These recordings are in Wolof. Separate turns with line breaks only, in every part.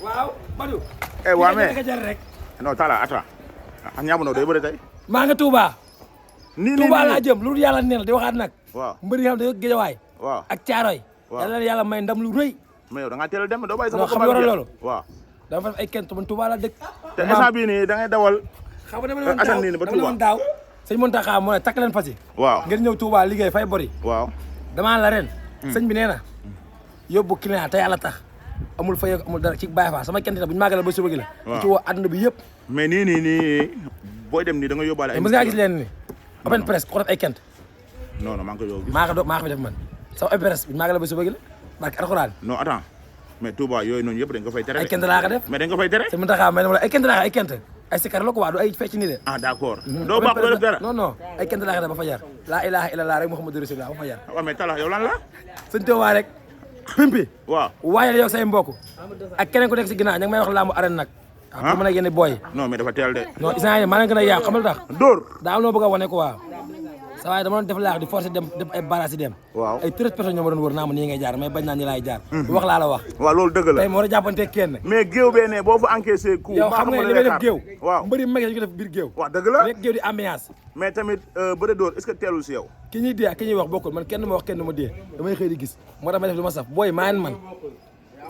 waaw Badou.
waa mais
rek.
non Talla attends. Niang bu Ndaw day bëre tey.
maa nga Touba.
nii
Touba laa jëm lu yàlla neel di waxaat nag.
waaw
mbër yi nga xam ne dañoo géejawaay.
waaw
ak caaroy.
waaw
yàlla na yàlla may ndam lu rëy.
mais yow da ngaa teel a dem doo bàyyi
non
sama
xam nga waral loolu.
waaw
dama fa def ay kent man Touba laa dëkk.
te instant bii nii da ngay dawal.
xam nga dama ne woon
Assane nii ba Touba
dama ne woon daaw. sëñ Mountakha moo ne takk leen fas yi.
waaw
ngeen ñëw Touba liggéey fay bori.
waaw
damaa la ren. sëñ bi nee na yóbbu client te yàlla tax amul fay amul dara ci bàyyi fa sama kent bu ñu màggalee ba suba gi la.
waaw
ci woo àdduna bi yëpp.
mais nii booy dem nii da nga yóbbaale ay.
mës ngaa gis leen ni open press ko def ay kent.
non maa ngi koy yow gis.
maa ko fi def man sama open press bu ñu màggalee ba suba gi la barke alxuraan.
non attends mais Touba yooyu noonu yëpp dañ ko fay tere.
ay kent laa ko def
mais dañ ko fay tere.
sëñ Mountakha may na ma la ay kent laa ko ay kent ay sikar la ko waa du ay fecc ni de.
ah d'accord. doo baax doo def dara.
non ay kent laa ko def ba fa jar laa ilaha illallah rek Muhammadu rasulullah ba fa jar.
waaw mais Talla yow lan la.
sëñ Touba rek pimpi
waaw
waayal yow say mbokk ak keneen ku nekk si ginnaaw ñu ngi may wax laamu arène nag. waaw pour mën a génne booy.
non mais dafa teel de.
non isaan yi maa leen gën a yàq xamal tax.
Dóor.
daa am loo bëgg a wane ko waaw. sa waaye dama doon def laax di forcer dem def ay barrage yi dem.
waaw
ay 13 personnes ñoo ma doon wër naa ma nii ngay jaar mais bañ naa ni laay jaar. wax laa la wax.
waaw loolu dëgg la
tey ma war a jàppante kenn.
mais géew bee ne boo fa encaissé coup.
yow xam nga li may def géew.
waaw
mbëri mag yi ñu ko def biir géew.
waaw dëgg la
nekk géew di ambiance.
mais tamit bëre dóor est-ce que teelul si yow.
ki ñuy dee ak ki ñuy wax bokkul man kenn ma wax kenn ma dee damay xëy di gis moo tax ma def lu ma saf booy maa man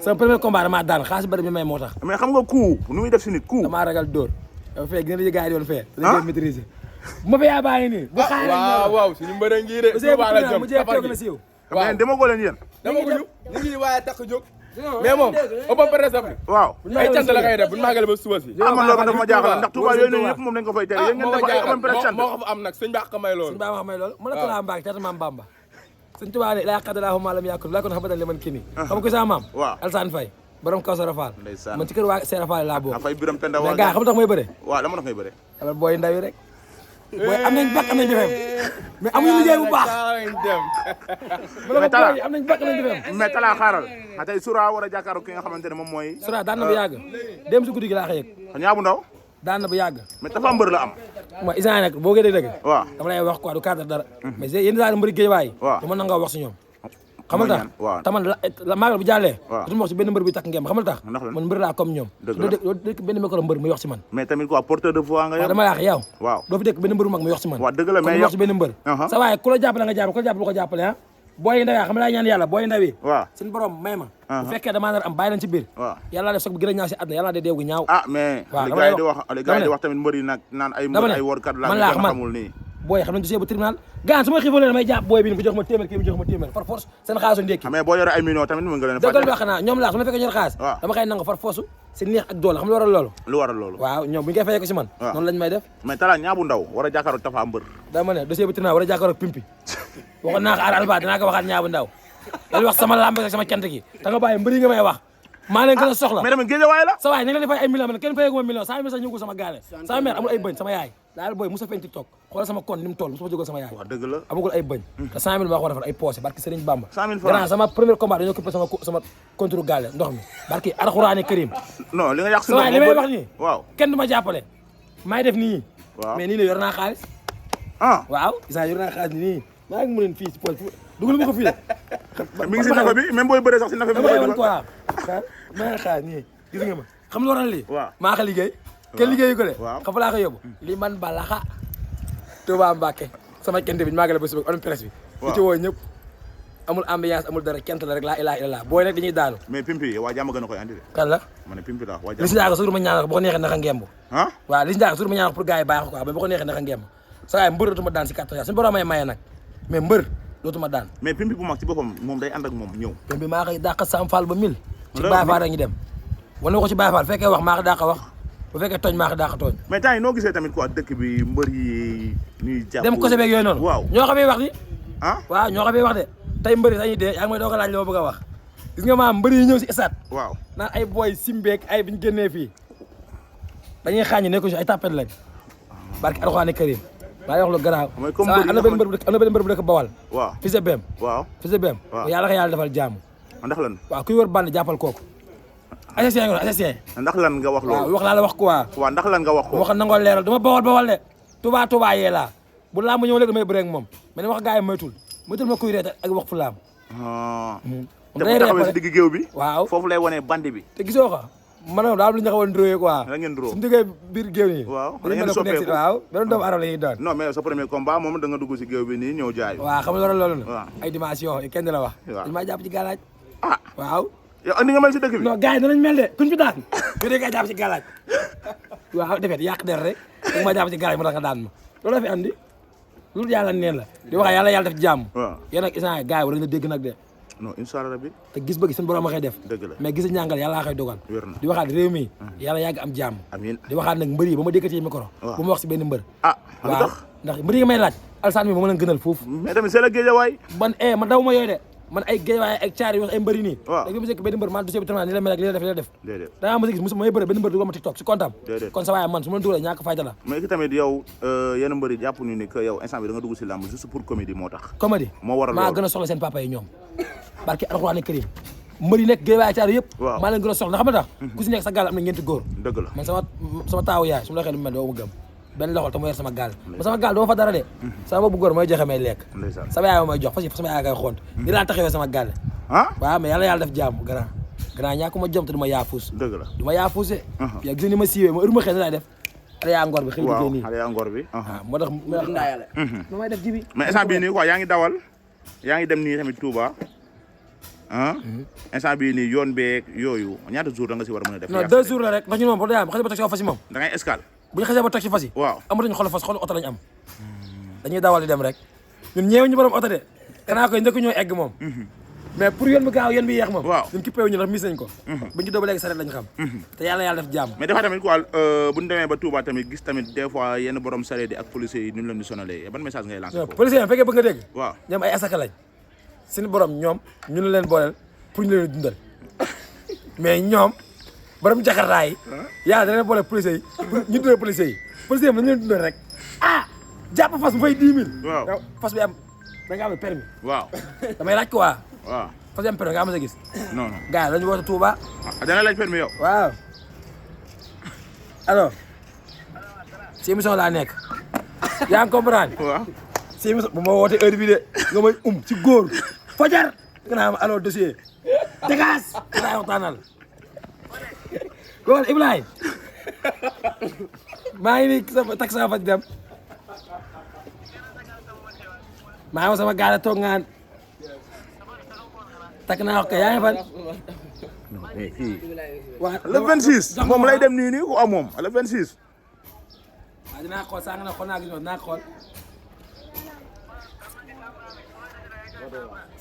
sama premier combat damaa daan xaalis bëri bi may moo tax.
mais xam nga coup nu muy def si nit coup.
damaa ragal dóor dafa fee gën a gars yi doon fee. dañ koy maîtriser bu ma fa yaa bàyyi nii. bu xaaree
waaw suñu mbërë ngi de.
mu jee toog na siiw.
waaw mais dama ko leen yéen.
dama ko ñu ngi waaye takk jóg. mais moom open press bi.
waaw
ay cant la koy def bu ñu màggalee ba suba si.
man loolu dafa ma jaaxal ndax Touba yooyu noonu yëpp moom dañ ko fay tere yéen ngeen def ay open press cant.
moo ko fa am nag sëñ Ba may loolu.
sëñ Ba may loolu mën na ko laa mbaag teeta maam Bamba sëñ Touba laa qadalaahu maa lam yakun laa kon xamatan li man kii nii xam nga ko sa maam
waaw
Alsaan Faye borom kaw Sara Fall
ndeysaan
man ci kër waa Sara Fall laa bokk
fay biram penda
mais gars xam nga tax may bëre
waaw dama tax ngay bëre
alors booy ndaw yi rek booy am nañ bakk am nañ defem mais amuñu liggéey bu baax
mais Talla
am nañ bakk am nañ defem
mais Talla xaaral a tey Soura war a jàkkaarloo ki nga xamante ne moom mooy
Soura daan na bu yàgg dem si guddi gi laa xëy
Niang bu Ndaw
daan na bu yàgg
mais dafa mbër la am
mooy isaan nag boo gee dëgg
waaw
dama lay wax quoi du cadre dara mais yéen daal mbëri géej waay
waaw
dama nangoo wax si ñoom xamal tax
waaw
taman la maagal bu jàllee
waaw
du ma wax si benn mbër bi takk ngeen xamal tax
ndax lan
man mbër laa comme ñoom doo dëkk benn micro mbër muy wax si man
mais tamit quoi porteur de voix nga
waaw
yow
dama laax yow
waaw
doo fi dëkk benn mbër bu mag muy wax si man
waaw dëgg la
mais
mais
wax si benn mbër sa waaye ku la jàppale nga jàpp ku la jàppale ko jàppale ah booy ndaw yaa xam laa ñaan yàlla booy ndaw yi
waaw
suñu borom may ma bu fekkee damaa nar am bàyyi leen ci biir
waaw
yàlla def soog bu gën a ñaaw si àdduna yàlla de deew gu ñaaw
ah mais
waaw
li gars yi di wax li gars yi di wax tamit mbër yi nag naan ay mbër ay workat la
man laax man
xamul nii
booy xam nañ dossier bu tribunal gaan su ma xiifalee damay jàpp booy bi bu jox ma téeméer kii bu jox ma téeméer par force seen xaalisu ndékki
mais boo yore ay millions tamit mën nga leen
dëggal wax naa ñoom laax su ma fekkee ñor xaalis
waaw
dama koy nangu par force si neex ak doole xam lu waral loolu
lu waral loolu
waaw ñoom bu ñu koy fayee ko si man noonu lañ may def
mais Talla Niang bu Ndaw war a jàkkaarloo Tapha Mbeur
dama ne dossier bu tribunal war a jàkkaaroo pimpi waxoon naa ko ar alba dinaa ko waxaat Niang bu Ndaw dañuy wax sama lamb ak sama cant gi da nga bàyyi mbëri nga may wax maa leen gën a soxla
mais tamit géejawaay la
sa waay na nga leen di fay ay millions man kenn fayaguma millions 100 000 sax ñëwul sama gaale sama mère amul ay bëñ sama yaay daal booy musa feeñ TikTok xoolal sama compte ni mu toll musa fa jógal sama yaay
wax dëgg la
amagul ay bëñ te 100 000 maa ko war a defal ay poche barki Serigne Bamba
100 000 francs
grand sama premier combat dañoo coupé sama contre gaale ndox mi barki Alxuraani Karim
non li nga yàq si
sa waay li may wax nii
waaw
kenn du ma jàppale maay def nii
waaw
mais nii la yor naa xaalis waaw isa yor naa xaalis nii maa ngi mu leen fii si poche dugal ma ko fii
mi ngi si nafa bi même booy bëree sax si nafa bi
quoi maa xaar nii gis nga ma xam lu waral lii
waaw
maa ko liggéey kenn liggéeyu ko de
waaw
xam fa laa ko yóbbu lii man balaxa Touba Mbacké sama kente bi maa ngi la ba suba on presse bi di ci woo ñëpp amul ambiance amul dara kent la rek laa ilaaha illallah booy nag dañuy daanu
mais pimpi waa jàmm gën a koy andi de
kan la
ma ne pimpi la waa
li si njaago suur ma ñaanal ko boo ko neexee naka ngemb
ah
waaw li si njaago suur ma ñaanal ko pour gars yi baax ko quoi ba boo ko neexee naka ngemb sa waay mbër dootuma daan si kàttan yàlla suñu borom may maye nag mais mbër dootuma daan
mais pimpi bu mag ci boppam moom day ànd ak moom ñëw
pim bi maa koy dàq Sam Fall ba 1000 ci Baye Fall dañuy dem wane ko ci Baye Fall fekkee wax maa ko dàq wax bu fekkee tooñ maa ko dàq tooñ
mais temps yi noo gisee tamit quoi dëkk bi mbër yi ñuy jàpp
dem kose beeg yooyu noonu
waaw
ñoo xamee wax di
ah
waaw ñoo xamee wax de tey mbëri dañuy dee yaa ngi may doog a laaj li ma bëgg a wax gis nga maam mbëri yi ñëw si stade
waaw
naan ay booy simbeek ay bi ñu génnee fii dañuy xaañi nekko si ay tapet lañ barki Alxuraan Karim maa ngi wax lu garaaw am na benn mbër bu dëkk Bawal
waaw
Fils de Bem
waaw
Fils de Bem yàlla ko yàlla defal jàmm
ndax lan
waaw kuy wër band jàppal kooku assassin nga assassin
ndax lan nga wax loolu
waaw wax laa la wax quoi
waaw ndax lan nga wax ko
wax nangoo leeral dama bawal de Touba yee laa bu laam ñëw léegi damay bëre ak moom mais ni wax gars yi moytul ma kuy reet ak wax fu laam
te bu taxawee si digg géew bi
waaw
foofu lay wonee bandi bi
te gisoo ko maanaam daal lu ñu xawoon ndróoyee quoi.
da ngeen ndróo
suñu duggee biir géew nii.
waaw da
dañu
ngeen
mel ne ku nekk si
soppeeku
waaw beneen doomu aadama la ñuy doon.
non mais sa premier combat moom da nga dugg si géew bi nii ñëw jaay.
waaw xam nga loolu
waaw
ay dimension yi kenn la wax.
waaw
dañu maa jàpp ci galaaj.
ah
waaw.
yow andi nga mel si dëkk bi.
non gars yi danañ mel de kuñ fi daan. yow de nga jàpp ci galaaj. waaw defet yàq der rek. da nga ma jàpp ci galaaj moo tax nga daan ma. loolu la fi andi. loolu yàlla neen la. di wax yàlla def jàmm.
waaw
yéen ak instant gars yi war nañu dégg nag de.
non incha allah rabbi.
te gis bëgg seen borom a koy def.
dëgg la
mais gis ñàngal yàlla koy dogal.
wér na
di waxaat réew mi yàlla yàgg am jàmm.
amiin
di waxaat nag mbër yi ba ma dékkati micro.
waaw
bu ma wax si benn mbër.
ah lu
waaw
tax
ndax mbër yi nga may laaj alsaan mi ma leen gënal foofu.
mais tamit c'est la géejawaay.
man man daw ma yooyu de man ay géej waaye ay caar yu ay mbëri nii.
waaw
léegi bi ma sekk benn mbër man du sebi tournoi ni la mel ak li la def li la def.
déedéet
da ngaa mos a gis mosuma may bëre benn mbër dugal ma TikTok si kontam.
déedéet
kon sa waaye man su ma la dugalee ñàkk fayda la.
mais ki tamit yow yenn mbëri jàpp ñu ni que yow instant bi da nga dugg si làmb juste pour comédie moo tax.
comédie
moo waral
maa
loolu
gën a soxla seen papa yi ñoom barki alxuraan karim mbër yi nekk géej waaye caar yëpp
waaw
maa leen gën a soxla xam nga tax ku si nekk sa gaal am na ñeenti góor
dëgg la
man sama taawu yaay su ma la waxee lu mel doo ma gëm benn loxol te mu yor sama gaal ba sama gaal doo fa dara de sama bu góor mooy joxe may lekk
ndeysaan
sama yaay may jox fas sama yaay kay xont di laa taxawee sama gaal
ah
waaw mais yàlla def jàmm grand ñàkku ma jom te du ma yaafuus
dëgg la
du ma yaafuuse yaa gis ni ma siiwee ma heure ma xëy laay def xale yaa ngor bi xëy
waaw
liggéey nii
xale yaa ngor bi
waaw moo tax ndaa yàlla ma may def jibi
mais instant bii nii quoi yaa ngi dawal yaa ngi dem nii tamit Touba ah instant bii nii yoon beeg yooyu ñaata jours da nga si war a mën a def
non 2 jours la rek ndax ñun moom pour day am xasee ba toog si fas yi moom
da ngay escale
bu ñu xasee ba toog si fas yi
waaw
amatuñu xol fas xol oto lañu am dañuy dawal di dem rek ñun ñeewu ñu borom oto de xanaa koy njëkk ñoo egg moom mais pour yoon bi gaaw yoon bi yeex moom
waaw
ñun kippéewu ñu ndax mis nañ ko buñu dóoba léegi saret lañ xam te yàlla def jàmm
mais dafa tamit quoi bu ñu demee ba Touba tamit gis tamit des fois yenn borom sareet yi ak policiers yi ñu leen di sonalee ban message ngay lancer foofu
policier yi fekkee bëgg nga dégg
waaw
ñoom ay asaka lañ seen borom ñoom ñu ne leen booleel pour ñu leen dundal mais ñoom borom jakartaa yi yàlla dana leen boole policiers yi ñu dundal policiers yi policiers yi nañu leen dundal rek ah jàpp fas bu fay 10 000
waaw
fas bi am da nga am permis
waaw
damay laaj ko waa
waaw
fas bi am permis nga am sa gis
non non
gars yi dañu woote Touba
dana laaj permis yow
waaw alors si émission laa nekk yaa ngi comprendre
waaw
si émission bu ma wootee heure bi de nga may ci góor fajar nga naa ma alors dossier dégage nga waxtaanal loolu Ibrahima maa ngi nii sama tax sama faj dem maa ngi sama gaal toog ngaan takk naa wax kay yaa ngi fan
mais kii
waa
le 26 moom lay dem nii nii ku am moom le 26
waaw dinaa xool sànq nag xool naa gis dinaa xool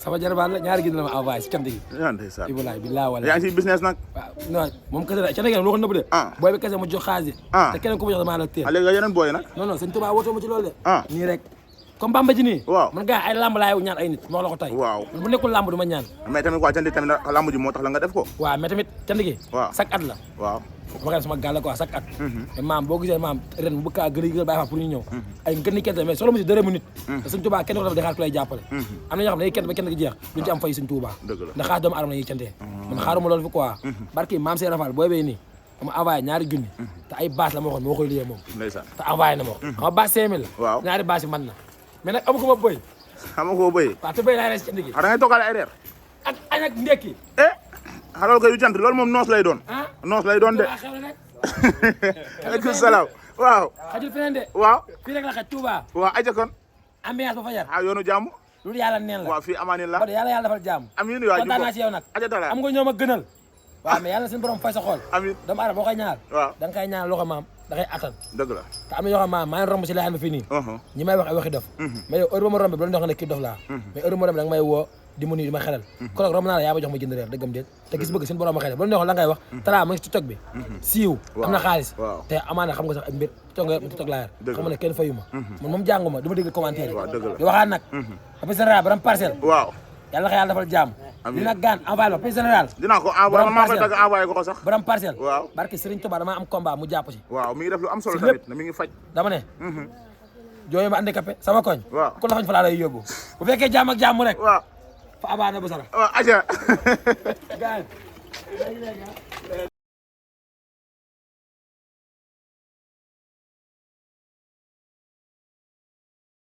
sama jarbaat la ñaari gis na ma envoyé si cant gi
yaa ndeysaan
Ibulaay billaa wala
yaa ngi si business nag
waaw non moom kese la cant gi nag loo ko nëbb de booy bi kese ma jox xaalis te keneen ku ma jox damaa la téye
léegi yeneen booy nag
non non sëñ Tuubaa wootoo ma ci loolu de nii rek comme Bamba ji nii
waaw
man gars ay lamb laay ñaan ay nit ma wax la ko tey
waaw
man bu nekkul lamb du ma ñaan
mais tamit quoi cant tamit lamb ji moo tax la nga def ko
waaw mais tamit cant gi
waaw
chaque at la
waaw
ma koy def sama gàll quoi chaque at mais maam boo gisee maam ren bu bëgg kaa gën a yëgal bàyyi fa pour ñu ñëw ay ngën ni kenn mais solo mu si dërëmu nit te sëñ Tuubaa kenn ko def di xaar ku lay jàppale am na ñoo xam ne kenn ba kenn gi jeex duñu ci am fay sëñ Tuubaa ndax xaar doomu aadama la ñuy cantee man xaaruma loolu fi quoi barki maam Seydou Rafal booy bay nii dama envoyé ñaari junni te ay bâche la ma waxoon moo koy liggéey moom
ndeysaan
te envoyé na ma ko xam nga bâche 5000 la
waaw
ñaari bâche yi mën na mais nag amu ko ma bëy
xam nga koo bëy
waaw te bëy laay res cant gi
da ngay toogaale ay reer
ak añ ak ndekki
loolu koy du cant loolu moom noos lay doon noos lay doon de aleykum salaam waaw
xajul feneen de
waaw
fii rek la xaj Touba
waaw aja kon
ambiance ba fa jar
yoonu jàmm
loolu yàlla neen la
waaw fii amaani la
kon yàlla defal jàmm
amiin waay
kontaan naa ci yow nag
aja dala
am nga ñoom a gënal waaw mais yàlla seen borom fay sa xool
amiin
doomu aadama boo koy ñaanal
waaw
da nga koy ñaanal loxo maam da ngay attan
dëgg la
te am na yoo xam maam maa ngi romb si layaan bi fii nii ñi may wax ay waxi dof mais yow heure ba ma rombe bu la dox ne kii dof laa mais heure ba ma rombe da nga may woo di ma nuyu di ma xelal kon nag romb naa la yaa ma jox ma jënd reer dëggam déet te gis bëgg seen borom ma xelal bu la neexoon la ngay wax talaa ma ngi ci TikTok bi siiw am na xaalis te amaana xam nga sax ak mbir TikTok laa yar xam nga ne kenn fayu ma man moom jàngu ma du ma dégg commentaire yi di waxaat nag après général baram parcelle
waaw
yàlla na ko yàlla defal jàmm li nag gaan envoyé la après général
dinaa ko envoyé maa koy tagg envoyé ko sax
baram parcelle
waaw
barke Serigne Touba dama am combat mu jàpp ci
waaw mi ngi def lu am solo tamit mi ngi faj
dama ne jooyu ma handicapé sama koñ
waaw
ku la fañ fa laa lay yóbbu bu fekkee jàmm ak jàmm rek
waaw
fa abaana bu sara
waaw aja
gaan